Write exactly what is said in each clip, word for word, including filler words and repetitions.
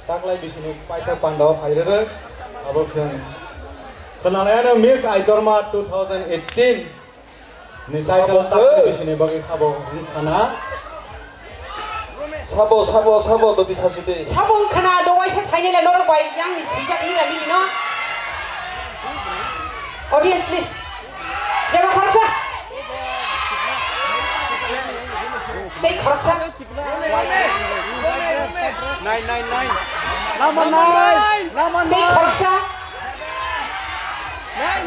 Taklai bisini paithak pandao phairwrwk. Abo chwng khwnalaiyano Miss Aitorma two thousand eighteen ni title taklai bisini bagwi sabo wngkhana. Sabo, sabo, sabo, doti sasidi. Sabo wngkhana, do waisa sainela norok bai yangni swijak mila mili no. Audience, please. Jeba khoroksa. Tei khoroksa. Nine, nine, nine. Lama nine. Lama nine. Tei khoroksa.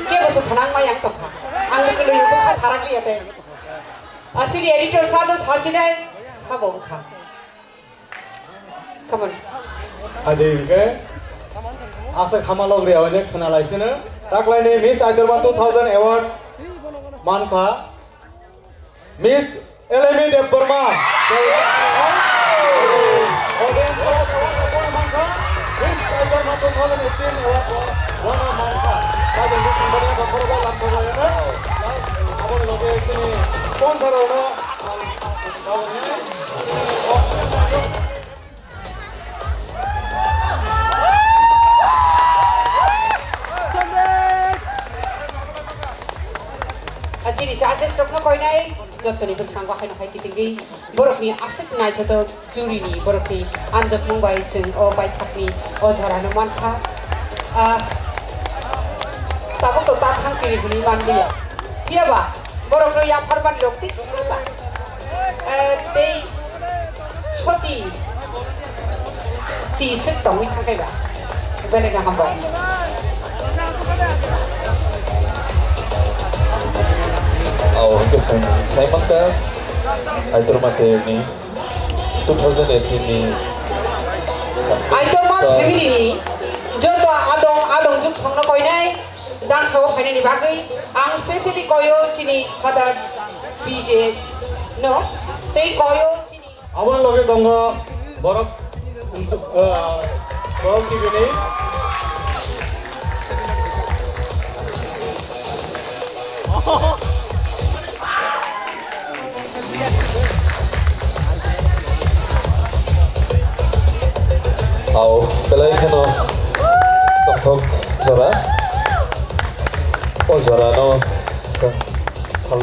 Kebo se phanang ma yang tongkha. Ang bo kwlwi bo kha sarak liya tei. Asini editor sir no sasinai sabo wngkha. Come on. Adi hingke asa khama logri awani khna laisino. Taklaini Miss Aitorma two thousand award mankha Miss Elemi Debbarma. Miss Aitorma two thousand eighteen award winner mankha. Adi hingke khna laisino. Aboni loge sini sponsor ono. Ajini judges rokno koinai jottoni bwskango haino hai kitingwi borokni aswk naithotok jury ni borokni anjakmung bai chwng o baithakni o jorano mankha. Ah, tabuk to ta thangsini hwnwi manliya. Phiyaba borokno yapharmani rok tei kisa sa, eh, tei soti chi swk tongwi thangkaiba. Belai no hambai. Au, hingke sai, sai mankha, Aitorma Teyoni two thousand eighteen ni. Aitorma family ni joto adong, adong juk songno koinai. Dangsa o phainani bagwi ang specially koyo chini Father P J no, tei koyo chini. Aboni loge tongo borok, ah, borok T V ni. Au, belai kheno tongthok jora. O jorano chwng